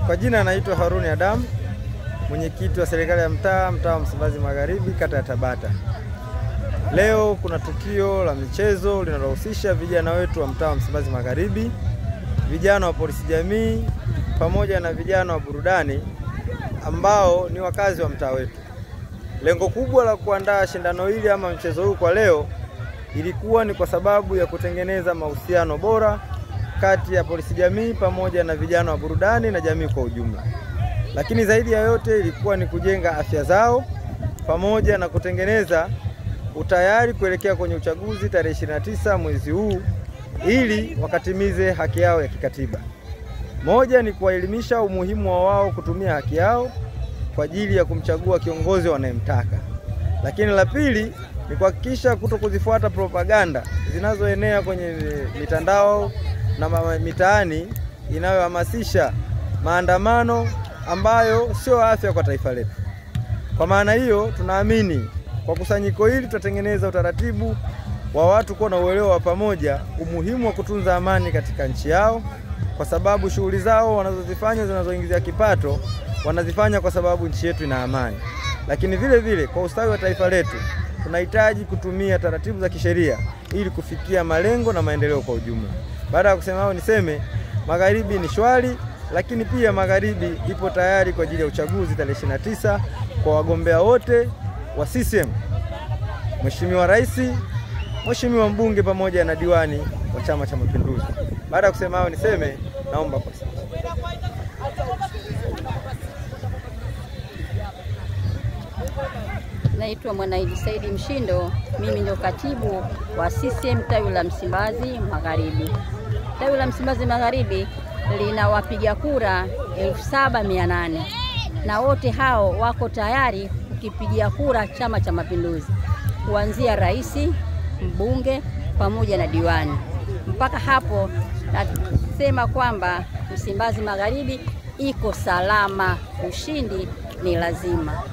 Kwa jina naitwa Haruni Adam, mwenyekiti wa serikali ya mtaa, mtaa wa Msimbazi Magharibi, kata ya Tabata. Leo kuna tukio la michezo linalohusisha vijana wetu wa mtaa wa Msimbazi Magharibi, vijana wa polisi jamii pamoja na vijana wa burudani ambao ni wakazi wa mtaa wetu. Lengo kubwa la kuandaa shindano hili ama mchezo huu kwa leo ilikuwa ni kwa sababu ya kutengeneza mahusiano bora kati ya polisi jamii pamoja na vijana wa burudani na jamii kwa ujumla. Lakini zaidi ya yote ilikuwa ni kujenga afya zao pamoja na kutengeneza utayari kuelekea kwenye uchaguzi tarehe 29 mwezi huu ili wakatimize haki yao ya kikatiba. Moja ni kuwaelimisha umuhimu wa wao kutumia haki yao kwa ajili ya kumchagua kiongozi wanayemtaka. Lakini la pili ni kuhakikisha kutokuzifuata propaganda zinazoenea kwenye mitandao na mitaani inayohamasisha maandamano ambayo sio afya kwa taifa letu. Kwa maana hiyo tunaamini kwa kusanyiko hili tutatengeneza utaratibu wa watu kuwa na uelewa wa pamoja umuhimu wa kutunza amani katika nchi yao, kwa sababu shughuli zao wanazozifanya zinazoingizia kipato wanazifanya kwa sababu nchi yetu ina amani. Lakini vile vile kwa ustawi wa taifa letu tunahitaji kutumia taratibu za kisheria ili kufikia malengo na maendeleo kwa ujumla. Baada ya kusema hayo, niseme Magharibi ni shwari, lakini pia Magharibi ipo tayari kwa ajili ya uchaguzi tarehe 29 kwa wagombea wote wa CCM, Mheshimiwa Rais, Mheshimiwa mbunge pamoja na diwani wa Chama cha Mapinduzi. Baada ya kusema hayo, niseme naomba kwa sasa. Naitwa Mwanaidi Saidi Mshindo, mimi ndio katibu wa CCM tawi la Msimbazi Magharibi. Tawi la Msimbazi Magharibi lina wapiga kura 7800 na wote hao wako tayari kukipigia kura Chama cha Mapinduzi, kuanzia rais, mbunge pamoja na diwani. Mpaka hapo nasema kwamba Msimbazi Magharibi iko salama, ushindi ni lazima.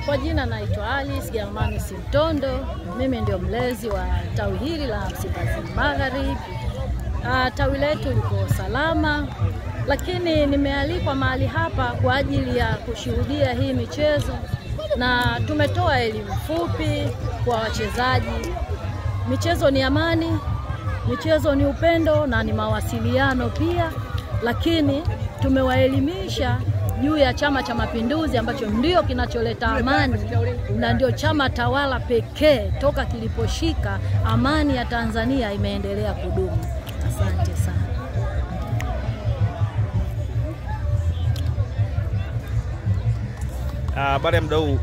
Kwa jina naitwa Alice Germani Simtondo, mimi ndio mlezi wa tawi hili la Msimbazi Magharibi. Tawi letu liko salama, lakini nimealikwa mahali hapa kwa ajili ya kushuhudia hii michezo, na tumetoa elimu fupi kwa wachezaji. Michezo ni amani, michezo ni upendo na ni mawasiliano pia, lakini tumewaelimisha juu ya Chama cha Mapinduzi ambacho ndio kinacholeta amani na ndio chama tawala pekee toka kiliposhika amani ya Tanzania imeendelea kudumu. Asante sana. Habari ya mdau.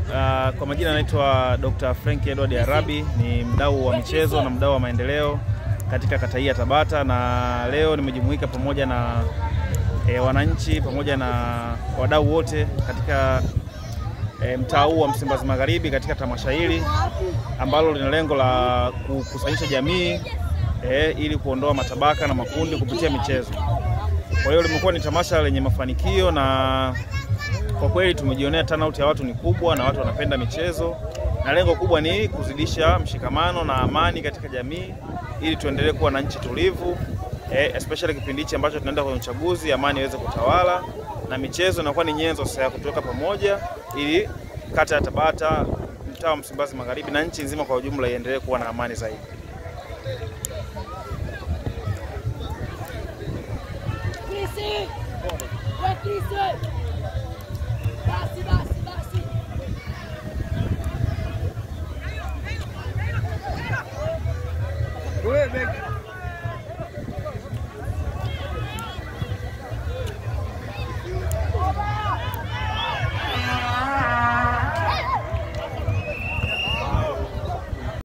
Kwa majina naitwa Dr. Frank Edward Arabi, ni mdau wa michezo na mdau wa maendeleo katika kata hii ya Tabata, na leo nimejumuika pamoja na wananchi pamoja na wadau wote katika mtaa huu wa Msimbazi Magharibi katika tamasha hili ambalo lina lengo la kukusanyisha jamii ili kuondoa matabaka na makundi kupitia michezo. Kwa hiyo limekuwa ni tamasha lenye mafanikio na kwa kweli tumejionea turnout ya watu ni kubwa na watu wanapenda michezo, na lengo kubwa ni kuzidisha mshikamano na amani katika jamii ili tuendelee kuwa na nchi tulivu, especially kipindi hichi ambacho tunaenda kwenye uchaguzi, amani iweze kutawala na michezo inakuwa ni nyenzo sasa ya kutoka pamoja ili kata ya Tabata, mtaa wa Msimbazi Magharibi na nchi nzima kwa ujumla iendelee kuwa na amani zaidi. Basi.